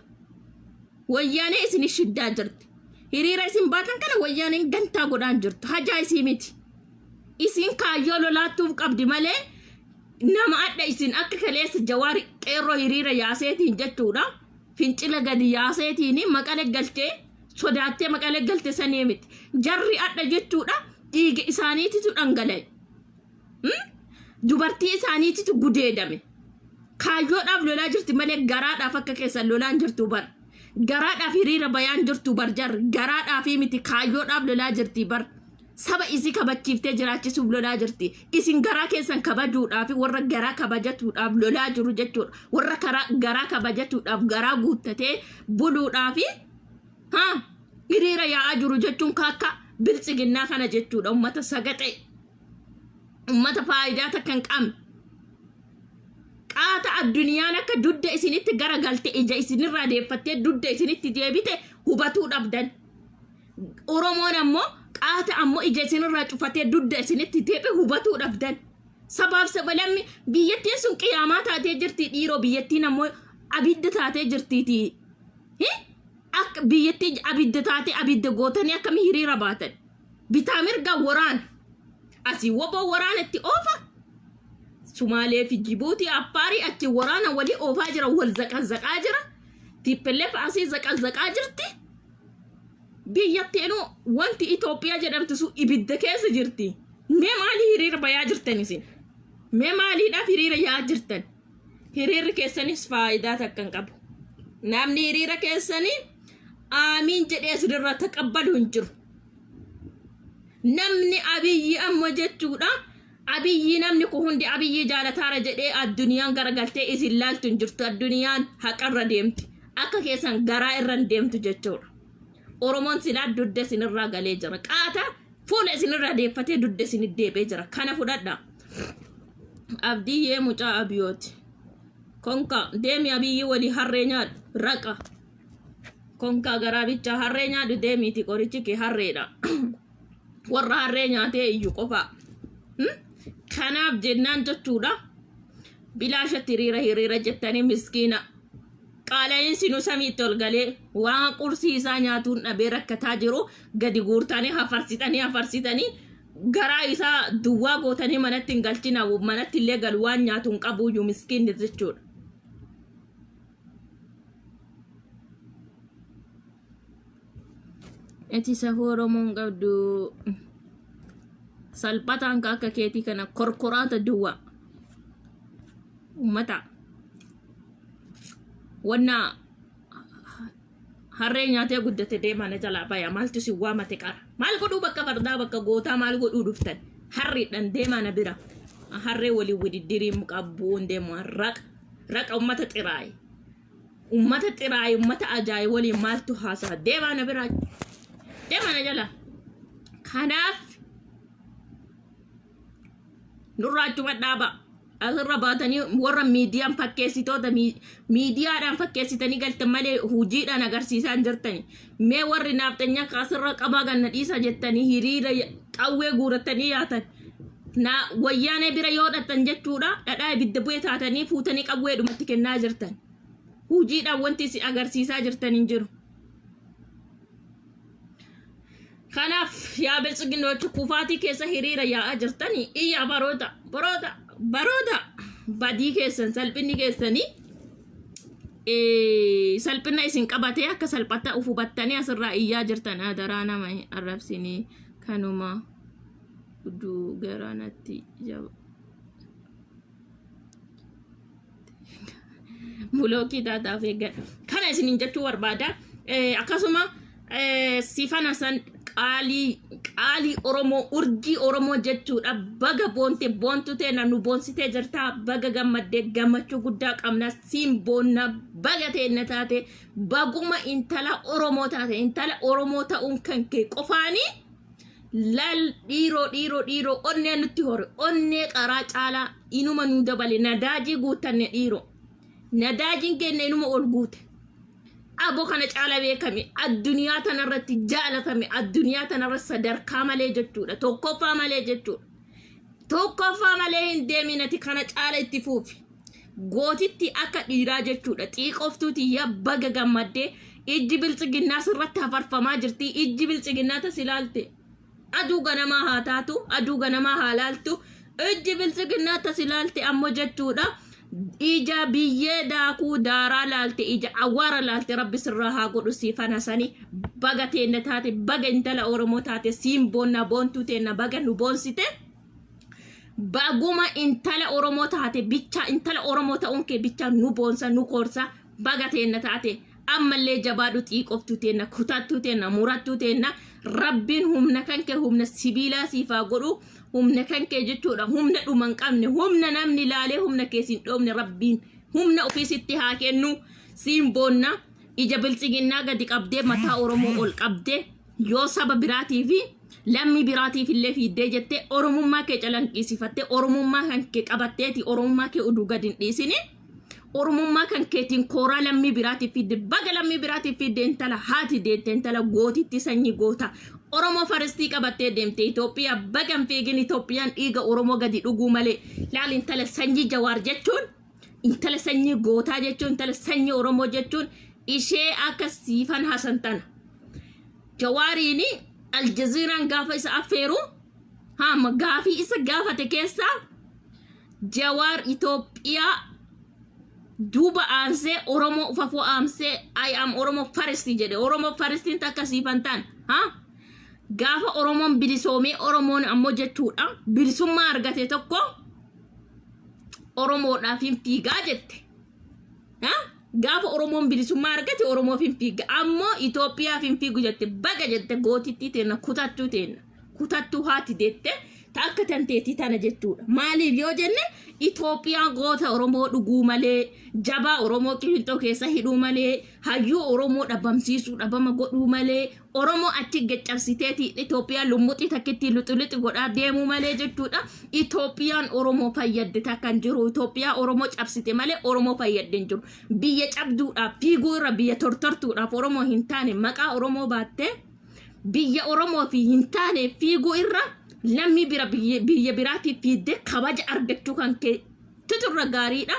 Wayyaanee isinis shiddaa jirti. Hiriira isin baatan kana Wayyaaneen gantaa godhaan jirtu. Hajaa isii miti. Isin kaayyoo lolaattuuf qabdi malee nama adda isin akka kaleessa Jawaari qeerroo hiriira yaaseetiin jechuudha. Fincila gadi yaaseetiin Maqale galtee sodaattee Maqale galte sanii miti. Jarri adda jechuudha dhiiga isaaniititu dhangala'e. Dubartii isaaniititu gudeedame. Kaayyoodhaaf lolaa jirti malee garaadhaaf akka keessan lolaan jirtu bar. Garaadhaaf hiriira bayaan jirtu bar jarri. Garaadhaaf miti, kaayyoodhaaf lolaa jirti bar. Saba isii kabachiiftee jiraachisuuf lolaa jirti. Isin garaa keessan kabajuudhaaf, warra garaa kabajatuudhaaf lolaa jiru jechuudha. Warra karaa garaa kabajatuudhaaf, garaa guuttatee buluudhaaf haa hiriira yaa'aa jiru jechuun akka Biltsiginnaa kana jechuudha. Ummata sagaxee. Ummata faayidaa takka hin qabne. Qaata addunyaan akka dudda isinitti garagalte, ija isinirraa deeffattee dudda isinitti deebite hubatuu dhabdan. Oromoon ammoo qaata ammoo ija isinirraa cufatee dudda isinitti deebi hubatuu dhabdan. Sabaaf sabalammi biyyattiin sun qiyaamaa taatee jirti dhiiroo, biyyattiin ammoo abidda taatee jirtiiti. Akka biyyattii abidda taatee abidda gootanii akkamii hiriira baatan? Bitaa mirga waraana. Asii WBO waraana itti oofa. Sumaalee fi Jibuutii, Affaarii achi waraana walii oofaa jira, wal zaqazzaqaa jira. TPLF asii zaqazzaqaa jirti. Biyyattiinuu wanti Itoophiyaa jedhamtu sun ibidda keessa jirti. Mee maalii hiriira bayaa jirtan isin? Mee maaliidhaaf hiriira yaa jirtan? Hiriirri keessanis faayidaa takka hin qabu. Namni hiriira keessanii aamiin jedhee asirraa taqabbalu hin jiru. Namni Abiyyi amma jechuudha. Abiyyi namni kun hundi Abiyyi jaalataara jedhee addunyaan garagaltee isin laaltu hin jirtu. Addunyaan haqarra deemti. Akka keessan garaa irra hin deemtu jechuudha. Oromoon silaa dudda isinirraa galee jira. Qaata fuula isinirraa deeffatee dudda isinit deebi'ee jira. Kana fudhadha. Abdiyyee mucaa Abiyooti. Konka deemi, Abiyyi walii harree nyaadhu. Raqa. Konkaa garaa bichaa harree nyaadhu deemiiti, qorichi kee harreedha. Warra harree nyaatee iyyu qofaa. Kanaaf jennaan jechuudha. Bilaashatti hiriira hiriira jettanii miskiina. Qaala'iinsi nu samiitti ol galee waan qursii isaa nyaatuun dhabee rakkataa jiru gadi guurtanii hafarsitanii hafarsitanii garaa isaa duwwaa gootanii manatti hin galchina, manatti illee galu waan nyaatu hin qabuyyuu miskiinni jechuudha. Ati safuu Oromoon qabdu salphataan ka akka keetii kana korkoraata duwwaa. Ummata. Wanna Harree nyaatee guddate deemaa na jalaa baya. Maaltu si waamate qara? Maal godhuu bakka fardaa, bakka gootaa maal godhuu dhuftan? Harriidhaan deemaa na bira. Harree waliin wididdiriin mukaa bu'uun deemu. Raqa raqa, ummata xiraaye. Ummata xiraaye, ummata ajaa'iba waliin maaltu haasa'a? Deemaa na bira. Deemaa na jala. Kanaaf nurraa achuma dhaaba. Asirra baatanii warra miidiyaan fakkeessitoota, miidiyaadhaan fakkeessitanii galtan malee hojiidhaan agarsiisaa hin jirtani. Mee warri naafxanyaa asirra qabaa ganna dhiisa jettanii hiriira qawwee guurattanii yaatan. Na wayyaanee bira yoo dhattan jechuudha, dhadhaa ibidda bu'ee taatanii fuutanii qawwee dhumatti kennaa jirtan. Hojiidhaan wanti isin agarsiisaa jirtan hin jiru. Kanaaf yaa biltsiginoochi, kufaatii keessa hiriira yaa'aa jirtanii iyyaa, baroota baroota baroota badii keessan, salphinni keessanii salphina isin qabatee akka salphata uf hubattanii asirraa iyyaa jirtan. Adaraa nama hin arrabsinii, kanuma duu garaa natti jaba. Bulookii taataaf eeggadha. Kana isiniin jechuu barbaada. Akkasuma Sifan Hasan, qaalii qaalii Oromoo, urjii Oromoo jechuudha. Baga boonte, boontu teena nu boonsitee jirtaa. Baga gammaddee, gammachuu guddaa qabna. Siin boonna, baga teenna taate, baguma intala Oromoo taate. Intala Oromoo ta'uun kan kee qofaanii lal dhiiroo dhiiroo dhiiroo onnee nutti hore, onnee qaraa caalaa inuma nu dabale. Nadaajii guuttanne dhiiroo, nadaajiin keenya inuma ol guute. Abo kana caala beekame, addunyaa tanarratti jaalatame, addunyaa tanarratti sadarkaa malee jechuudha, tokkoffaa malee jechuudha. Tokkoffaa malee hin deeminati, kana caala itti fuufi, gootitti akka dhiiraa jechuudha. Xiiqoftuuti yaa, baga gammaddee. Ijji biltsiginnaa sirratti hafarfamaa jirti. Ijji biltsiginnaa tas ilaalte, aduu ganamaa haa taatu, aduu ganamaa haa laaltu, ijji biltsiginnaa tas ilaalte ammoo jechuudha, ija biyyee daakuu daaraa laalte, ija awwaara laalte rabbi sirraa haa godhu. Siifan Hasanii, baga teenna taate, baga intala Oromoo taate. Siin boonna, boontuu teenna, baga nu boonsite. Baguma intala Oromoo taate bicha, intala Oromoo ta'uun kee bicha nu boonsa, nu koorsa. Baga teenna taate. Ammallee jabaadhu, xiiqoftuu teenna, kutattuu teenna, murattuu teenna. Rabbiin humna kan kee humna sibiilaa siif haa godhu. Humna kan kee jechuudha, humna dhuma hin qabne, humna namni laalee humna kee siin dhoofne, rabbiin humna ofii sitti haa kennu. Siin boonna. Ija biltsiginnaa gadi qabdee, mataa Oromoo ol qabdee, yoo saba biraatii fi lammii biraatiif illee fiiddee jettee, oromummaa kee calanqisiifattee, oromummaa kan kee qabatteeti, oromummaa kee uduu gadi hin dhiisini, oromummaa kan keetiin kooraa lammii biraatiif fiidde. Baga lammii biraatiif fiidde. Intala haati deette, intala gootitti, sanyii goota Oromoo faristii qabattee deemte. Itoophiyaa baga hin fiigin, Itoophiyaan dhiiga Oromoo gadi dhuguu malee. Laal, intala sanyii Jawaar jechuun, intala sanyii gootaa jechuun, intala sanyii Oromoo jechuun ishee akka Siifan Hasan tana. Jawaariin Aljaziiraan gaafa isa affeeru haama gaafii isa gaafate keessaa, Jawaar Itoophiyaa duuba aansee Oromoo ufafoo aansee "I am Oromo first" jedhe. Oromo firstiin takka Siifan ta'an ha gaafa Oromoon bilisoomee, Oromoon ammoo jechuudha bilisummaa argate tokko, Oromoodhaaf hin fiigaa jette. Ha? Gaafa Oromoon bilisummaa argate Oromoof hin fiiga. Ammoo Itoophiyaaf hin fiigu jette. Baga jette, gootittii teenna, kutattuu teenna. Kutattuu haati deette ta akka tanteetii tana jechuudha. Maaliif yoo jenne, Itoophiyaan goota Oromoo dhuguu malee, jabaa Oromoo qilinxoo keessa hidhuu malee, hayyuu Oromoo dhabamsiisuu, dhabama godhuu malee, Oromoo achi gaccabsiteeti Itoophiyaan lummuxii takkitti luxulixi godhaa deemuu malee jechuudha. Itoophiyaan Oromoo fayyadde takka hin jiru. Itoophiyaa Oromoo cabsite malee Oromoo fayyadde hin jiru. Biyya cabduudhaaf fiiguu irra, biyya tortortuudhaaf Oromoo hin taane maqaa Oromoo baattee biyya Oromoo fi hin taane fiiguu irra, lammii bira biyya biraatiif fiiddee kabaja argachuu kan kee tuturra gaariidha.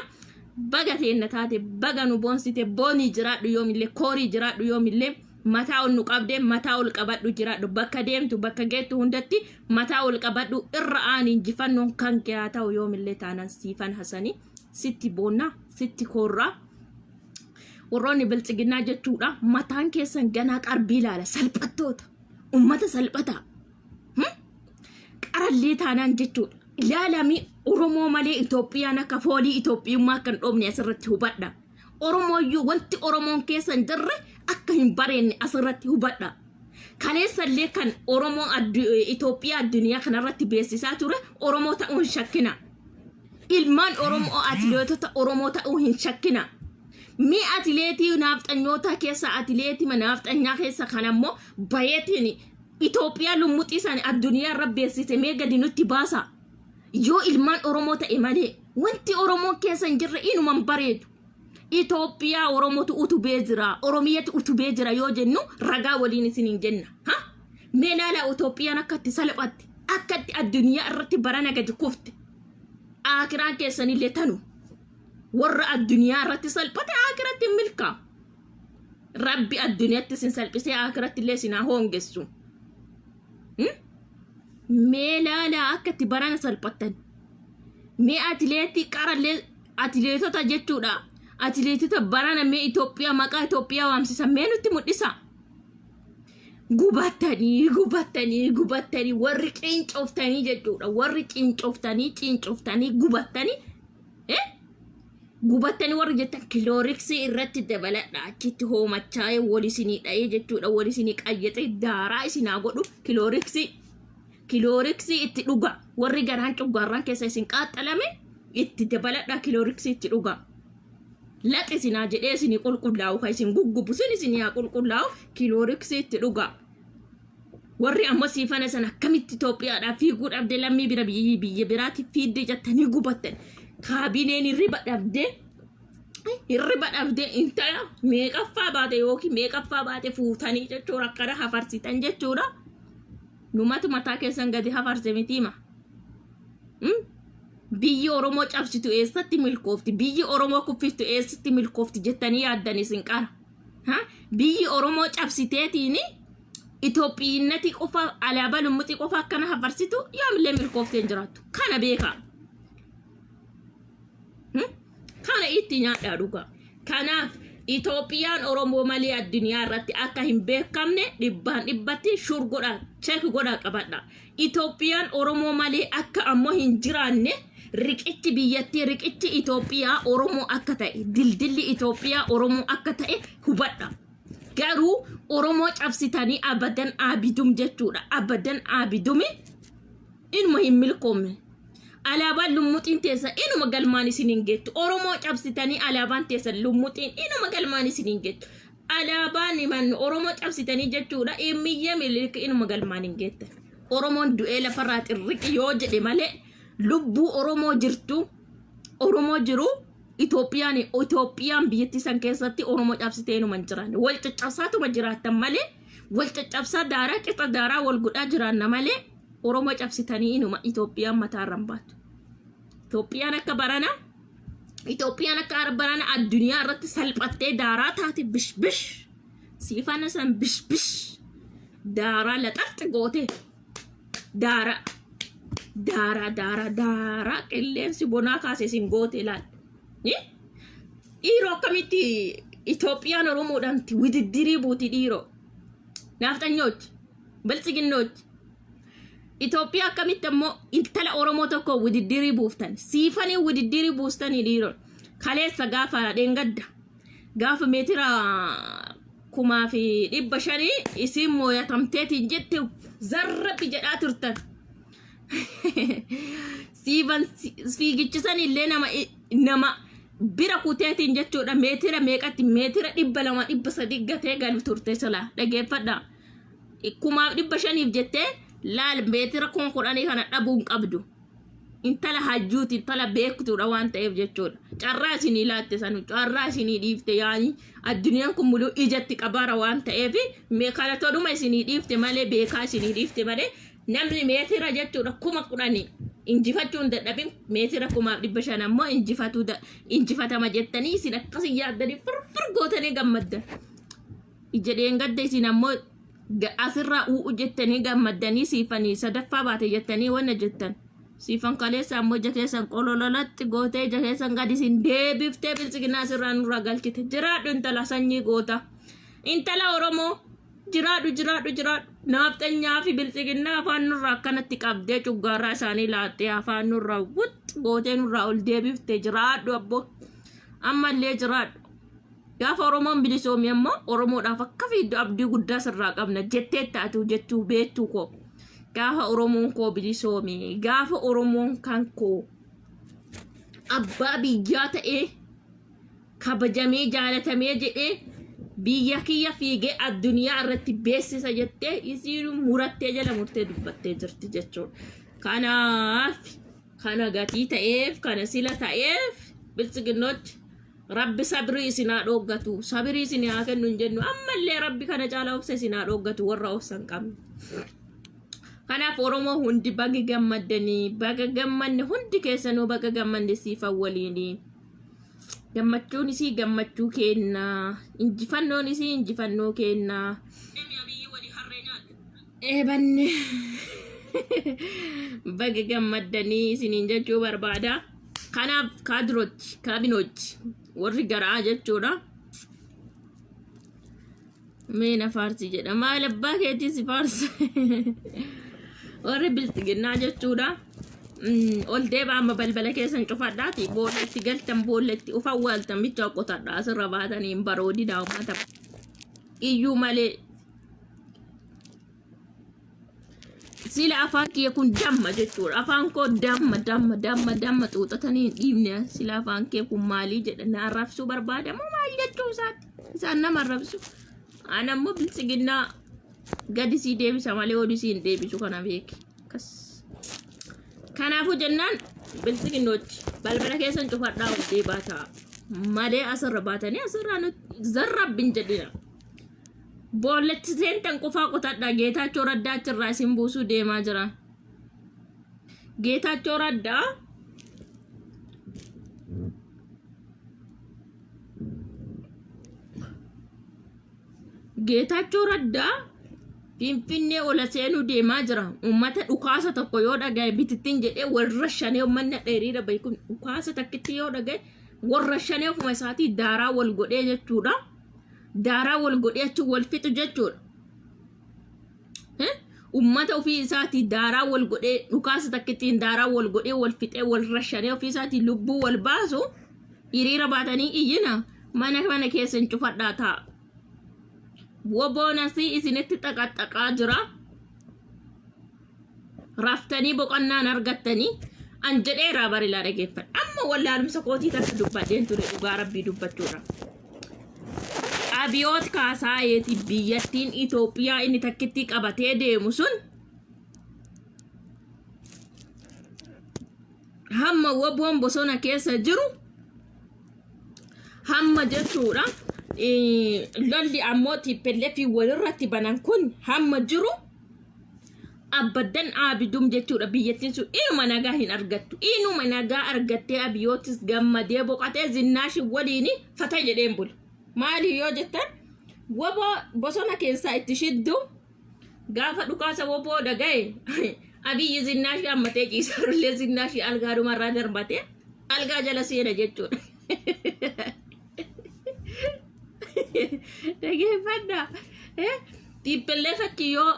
Baga teenna taate, baga nu boonsite. Boonii jiraadhu yoomillee, koorii jiraadhu yoomillee. Mataa ol nu qabdee, mataa ol qabadhu jiraadhu. Bakka deemtu, bakka geettu hundatti mataa ol qabadhu. Irra aani, injifannoon kan kee haa ta'u yoomillee taanaan. Siifan Hasanii, sitti boonna, sitti koorraa. Warroonni biltsiginnaa jechuudha, mataan keessan ganaa qarbii ilaala. Salphattoota, ummata salphataa, qarallee taanaan jechuudha. Ilaalami, Oromoo malee Itoophiyaan akka foolii Itoophiyummaa akka hin dhoofne asirratti hubadha. Oromooyyuu wanti Oromoon keessa hin jirre akka hin bareenne asirratti hubadha. Kaleessallee kan Oromoo Itoophiyaa addunyaa kanarratti beeksisaa ture Oromoo ta'uu hin shakkina. Ilmaan Oromoo atileetota Oromoo ta'uu hin shakkina. Mee atileetii naafxanyootaa keessa, atileetii naafxanyaa keessa kan ammoo bayeetiin Itoophiyaa lummuxii sana addunyaa irra beeksise mee gadi nutti baasa. Yoo ilmaan Oromoo ta'e malee wanti Oromoon keessa hin jirre inuma hin bareedu. Itoophiyaa Oromootu utubee jira, Oromiyatu utubee jira yoo jennu ragaa waliin isin hin jenna. Ha? Mee ilaalaa, Itoophiyaan akka itti salphatti, akka itti addunyaa irratti barana gadi kufte. Akiraan keessanillee tanu. Warra addunyaa irratti salphate akiratti hin milkaa'u. Rabbi addunyaatti isin salphisee akiratti illee isin haa hoongessu. Mee ilaalaa akka itti barana salphattan. Mee atileetii qarallee atileetota jechuudha. Atileetota barana mee Itoophiyaa maqaa Itoophiyaa waamsisan mee nutti mul'isa. Gubattanii, gubattanii, gubattanii, warri cincooftanii jechuudha. Warri cincooftanii, cincooftanii gubattanii. Gubattanii warri jettan kilooriksii irratti dabaladha. Achitti hoomachaa'ee wal isinii dha'ee jechuudha. Wal isinii qayyatee daaraa isinaa godhu kilooriksii. Kilooriksii itti dhuga. Warri garaan cuggaarraan keessa isin qaaxxalame itti dabaladha, kilooriksii itti dhuga. Laxi isinaa jedhee isinii qulqullaa'u, kan isin guggubu sun isinii haa qulqullaa'u, kilooriksii itti dhuga. Warri ammoo siifana sana akkamitti Itoophiyaadhaaf fiiguu dhabde, lammii bira biyya biraatti fiidde jettanii gubattan. Kaabineen hirriba dhabdee intala meeqaffaa baate yookiin meeqaffaa baate fuutanii jechuudha, akkana hafarsitan jechuudha. Numatu mataa keessan gadi hafarse mitiima. Biyyi Oromoo cabsitu eessatti milkoofti? Biyyi Oromoo kuffiftu eessatti milkoofti jettanii yaaddan isin qara? Biyyi Oromoo cabsiteetiin Itoophiyinnati qofa, alaabaa lummuxii qofa akkana hafarsitu yoomillee milkooftee hin jiraattu. Kana beekaa. Kana itti nyaadhaa dhugaa. Kanaaf Itoophiyaan Oromoo malee addunyaa irratti akka hin beekamne dhibbaan dhibbatti sure godhaa, check godhaa qabadha. Itoophiyaan Oromoo malee akka ammoo hin jiraanne, riqichi biyyattii, riqichi Itoophiyaa Oromoo akka ta'e, dildilli Itoophiyaa Oromoo akka ta'e hubadha. Garuu Oromoo cabsitanii abadan aabidum jechuudha. Abadan aabidumi inuma hin milkoomne. Alaabaan lummuxiin teessa inuma galmaan isin hin geettu. Oromoo cabsitanii alaabaan teessan lummuxiin inuma galmaan isin hin geettu. Alaabaan himannu Oromoo cabsitanii jechuudha. Immiyyee miliik inuma galmaan hin geettan. Oromoon du'ee lafarraa xirriqi yoo jedhe malee, lubbuu Oromoo jirtu, Oromoo jiru, Itoophiyaan biyyattii san keessatti Oromoo cabsitee inuma hin jiraanne. Wal caccabsaatuma jiraattan malee, wal caccabsaa daaraa qixa daaraa wal godhaa jiraanna malee, Oromoo cabsitanii inuma Itoophiyaan mataarra hin baatu. Itoophiyaan akka barana addunyaa irratti salphattee daaraa taate, bish bish siifana san bish bish daaraa laxaxxi goote, daaraa daaraa daaraa daaraa qilleensi bonaa kaase isin goote ilaal. Dhiiroo, akkamitti Itoophiyaan Oromoodhaan wididdirii buuti dhiiroo? Naafxanyooti, biltsiginnooti. Itoophiyaa akkamitti ammoo intala Oromoo tokko wididdirii buuftan? Siifanii wididdirii buustanii dhiiroo. Kaleessa gaafa dheengadda gaafa meetira 1500 isiin mooyatamteetiin jette zarrabbi jedhaa turtan. Siifan fiigichisan illee nama bira kuteetiin jechuudha, meetira meeqatti, meetira 200, 300 gatee galu turte sila dhageeffadha. 1500f jettee laal, meetira 10,000 kana dhabuu hin qabdu. Intala hayyuuti, intala beektuudha waan ta'eef jechuudha. Carraa isinii laatte sanu, carraa isinii dhiifte, yaani addunyaan kun muluu ijatti qabaara waan ta'eef kana toluma isinii dhiifte malee, beekaa isinii dhiifte malee, namni meetira jechuudha 10,000 injifachuu hin dadhabin meetira 1500 ammoo injifatama jettanii isin akkasii yaaddanii firfir gootanii gammaddan. Ija dheengadda isin ammoo asirraa u'u jettanii gammaddanii siifanii sadaffaa baate jettanii wanna jettan. Siifan kaleessa ammoo ija keessan qolololatti gootee ija keessan gadi isin deebiftee biltsiginaa asirraa nurraa galchite. Jiraadhu intala sanyii goota. Intala Oromoo jiraadhu, jiraadhu, jiraadhu. Naafxanyaa fi biltsiginnaa afaan nurraa akkanatti qabdee cuggaarraa isaanii laattee afaan nurraa wut gootee nurraa ol deebiftee, jiraadhu abboo. Ammallee jiraadhu. Gaafa Oromoon bilisoome ammoo Oromoodhaaf akka fiiddu abdii guddaa sirraa qabna jettee taatu jettuu beektuu koo. Gaafa Oromoon koo bilisoome, gaafa Oromoon kan koo abbaa biyyaa ta'ee kabajamee jaalatamee jedhee biyya kiyya fiigee addunyaa irratti beeksisa jettee isiin murattee jala murtee dubbattee jirti jechuudha. Kanaaf kana gatii ta'eef, kana sila ta'eef, biltsiginnochi Rabbi sabrii isin haa dhooggatu, sabrii isin haa kennu hin jennu, ammallee Rabbi kana caalaa obsa isin haa dhooggatu warra obsa hin qabne. Kanaaf Oromoo hundi baga gammaddanii, baga gammanne, hundi keessanuu baga gammanne siifan waliinii. Gammachuun isii gammachuu kennaa, injifannoon isii injifannoo kennaa. Eebanne baga gammaddanii isiniin jechuu barbaada. Kanaaf kaadirochi, kaabinochi, warri garaa jechuudha. Mee na faarsi jedha. Maal abbaa keetii si faarsa? Warri bilxiginnaa jechuudha. Ol deeba amma balbala keessan cufadhaati. Boolla itti galtan, boolla itti uf awwaaltan bicha qotadha. Asirra baatanii hin baroodinaa uummata. Iyyuu malee. Sila afaan kiyya kun damma jechuudha. Afaan koo damma, damma, damma, damma xuuxatanii hin dhiibne. Sila afaan kee kun maalii jedha, na arrabsuu barbaada moo maal jechuu isaati? Isaan nama arrabsu. Ana immoo biltsiginnaa gadi sii deebisa malee olii sii hin deebisu, kana beeki. Akkas. Kanaafuu jennaan biltsiginnoochi balbala keessan cufadhaa, ol deebaa ta'a. Malee asirra baatanii asirraa nuti zarrabbin jedhina. Boollatti seentan qofaa qotadha. Geetaachoo Raddaa achirraa isin buusuu deemaa jira. Geetaachoo Raddaa Geetaachoo Raddaa Finfinnee ola seenuu deemaa jira. Uummata dhukaasa tokko yoo dhagaye bitittiin jedhee warra shanee, uummanni hiriira bahe kun dhukaasa takkitti yoo dhagaye warra shanee ofuma isaatii daaraa wal godhee jechuudha. Daaraa wal godhee achi wal fixu jechuudha. Uummata ofii isaatii daaraa wal godhee, dhukaasa takkittiin daaraa wal godhee wal fixee wal rashanee ofii isaatii lubbuu wal baasu, hiriira baatanii iyyina, mana mana keessan cufadhaa ta'a. Woboon asii isinitti xaqaxaqaa jira. Raftanii boqonnaan argattanii an jedheeraa barilaa dhageeffadha. Amma wallaalumsa kootii takka dubbadheen ture, dhugaa Rabbii dubbachuudha. Abiyoot Kaasaayeeti biyyattiin Itoophiyaa inni takkitti qabatee deemu sun hamma woboon bosona keessa jiru hamma jechuudha. Lolli ammoo TPLF walirratti banan kun hamma jiru abbaddan aabidum jechuudha, biyyattiin sun inuma nagaa hin argattu. Inuma nagaa argattee Abiyootis gammadee boqotee Zinnaashi waliin fata jedheen bulu. Maali yoo jettan, woboo bosona keessaa itti shiddu, gaafa dhukaasa woboo dhagaye Abiyyi Zinnaashii hammatee ciisaarullee Zinnaashii algaadumarraa darbatee algaa jala seena jechuudha. Dhageeffadhaa. TPLF achi yoo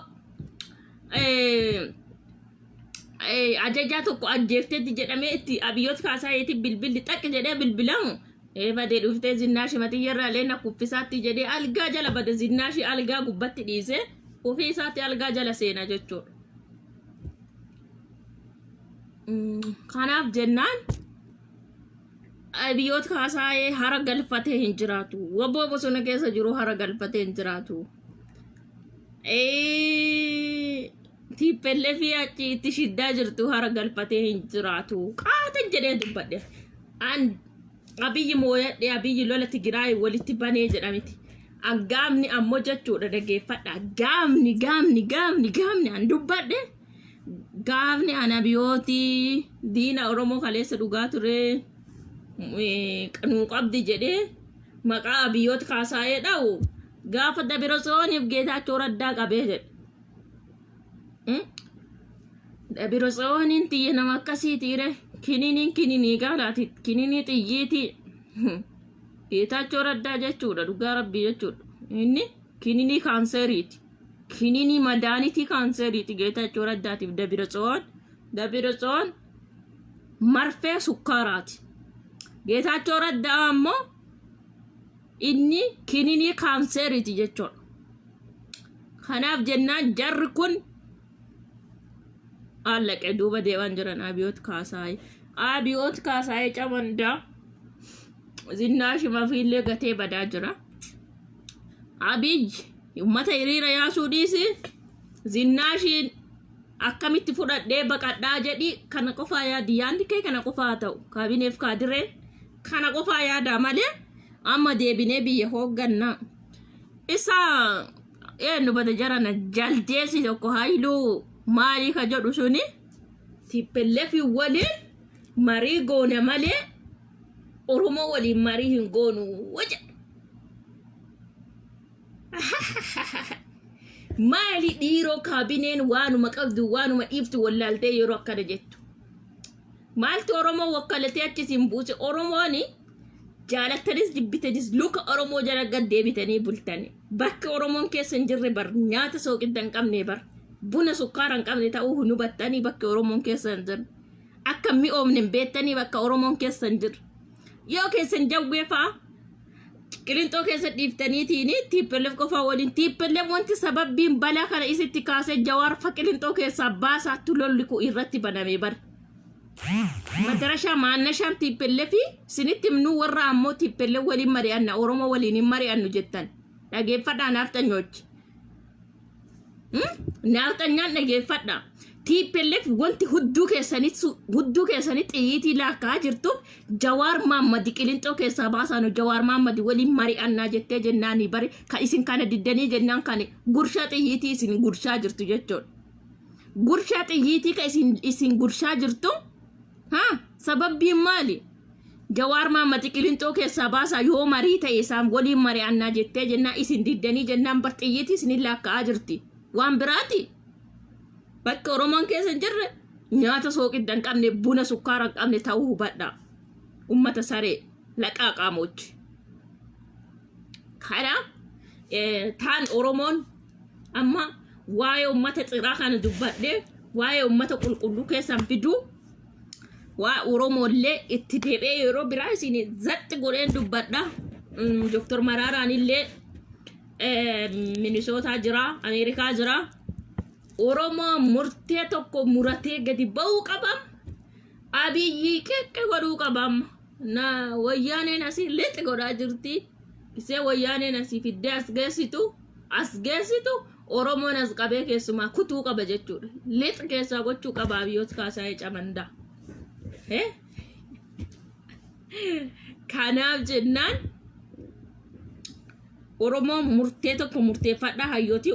ajajaa tokko ajjeefteetti jedhamee itti Abiyyoot Kaasaayeetti bilbilli xaqi jedhee bilbilamu, badee dhuftee Zinnaashi matiyyarraa leena kuffisaatti jedhee algaa jala bade, Zinnaashi algaa gubbatti dhiisee ofii isaatti algaa jala seena jechuudha. Kanaaf jennaan Abiyoot Kaasaayee hara galfatee hin jiraatu. Woboo bosona keessa jiru hara galfatee hin jiraatu. TPLF achi itti shiddaa jirtu hara galfatee hin jiraatu. Qaatan jedhee dubbadhe. An Abiyyi mooyadhe, Abiyyi lola Tigraay walitti banee jedhamiti. An gaafni ammoo jechuudha, dhageeffadha. Gaafni gaafni gaafni gaafni an dubbadhe, gaafni an Abiyootii diina Oromoo kaleessa dhugaa ture nuu qabdi jedhee maqaa Abiyoot Kaasaayee dha'u, gaafa Dabiratsiyooniif Geetaachoo Raddaa qabee jedhe. Dabiratsiyooniin tiyya nama akkasii tiire, kininiin kininii gaalaati, kininii xiyyiitii. Geetaachoo Raddaa jechuudha, dhugaa Rabbii jechuudha. Inni kininii kaanseriiti. Kininii madaanitii kaanseriiti Geetaachoo Raddaatiif Dabiratsiyoon. Dabiratsiyoon marfee sukkaaraati. Geetaachoo Raddaa ammoo Inni kininii kaanseeriiti jechuudha. Kanaaf jennaan jarri kun allaqe duuba deemaan jiran Abiyoot Kaasaayee. Abiyoot Kaasaayee camandaa zinnaa shimafiillee gatee badaa jira. Abiy ummata hiriira yaasuu dhiisi zinnaashiin akkamitti fudhadhee baqadhaa jedhi kana qofaa yaadi yaadni kee kana qofaa haa ta'u kaabineef kaadireen kana qofaa yaadaa malee amma deebinee biyya hooggannaa. Isa eenyu bada jarana jaldeessi tokko haayiluu maalii ka jedhu suni TPLF waliin marii goona malee Oromoo waliin marii hin goonu jedha. Maali dhiiroo kaabineen waanuma qabdu waanuma dhiiftu wallaaltee yeroo akkana jettu. Maaltu Oromoo wakkalatee achi isin buuse Oromooni jaalattanis jibbitanis luka Oromoo jala gad deebitanii bultani. Bakka Oromoon keessa hin jirre bar nyaata sooqidda hin qabne bar buna sukkaara hin qabne ta'uu hin hubattanii bakka Oromoon keessa hin jirre. Akka hin mi'oomne hin beektanii bakka Oromoon keessa hin jirre. Yoo keessan jawwee fa'a Qilinxoo keessa dhiiftaniitiin TPLF qofaa waliin TPLF wanti sababbiin balaa kana isitti kaasee Jawaar fa Qilinxoo keessaa baasaattu lolli kun irratti baname bar. Madarashaa maannashaan TPLF sinitti himnuu warra ammoo TPLF waliin mari'anna Oromoo waliin hin mari'annu jettan. Dhageeffadhaa naafxanyoochi. Naafxanyaan dhageeffadha. TPLF wanti hudduu keessanitti hudduu keessanitti xiyyiitii laakkaa jirtuuf Jawaar Maammadi Qilinxoo keessaa baasaanu Jawaar Maammadi waliin mari'annaa jettee jennaanii bari kan isin kana diddanii jennaan kan gurshaa xiyyiitii isin gurshaa jirtu jechuudha. Gurshaa xiyyiitii kan isin gurshaa jirtu haa sababbiin maali? Jawaar Maammadi Qilinxoo keessaa baasaa yoo marii ta'e isaan waliin mari'annaa jettee jennaan isin diddanii jennaan bar xiyyiitii isin laakka'aa jirti. Waan biraati. Bakka Oromoon keessa hin jirre nyaata sooqidda hin qabne buna sukkaara hin qabne ta'uu hubadhaa. Ummata saree laqaa qaamochi. Kana taan Oromoon amma waa'ee ummata xiraa kana dubbadhee waa'ee ummata qulqulluu keessan fiduu waa Oromoollee itti deebi'ee yeroo biraa isin zaxxi godheen dubbadha. Doktor Maraaraan illee Minisootaa jira, Ameerikaa jira. Oromoo murtee tokko muratee gadi ba'uu qaba. Abiyyi qeqqe godhuu qaba. Na wayyaaneen asii lixi godhaa jirti. Isee wayyaaneen asii fiddee as geessitu as geessitu Oromoon as qabee keessumaa kutuu qaba jechuudha. Lixi keessaa gochuu qaba Abiyoot Kaasaayee Camandaa. Eh? Kanaaf jennaan Oromoon murtee tokko murteeffadhaa hayyootii.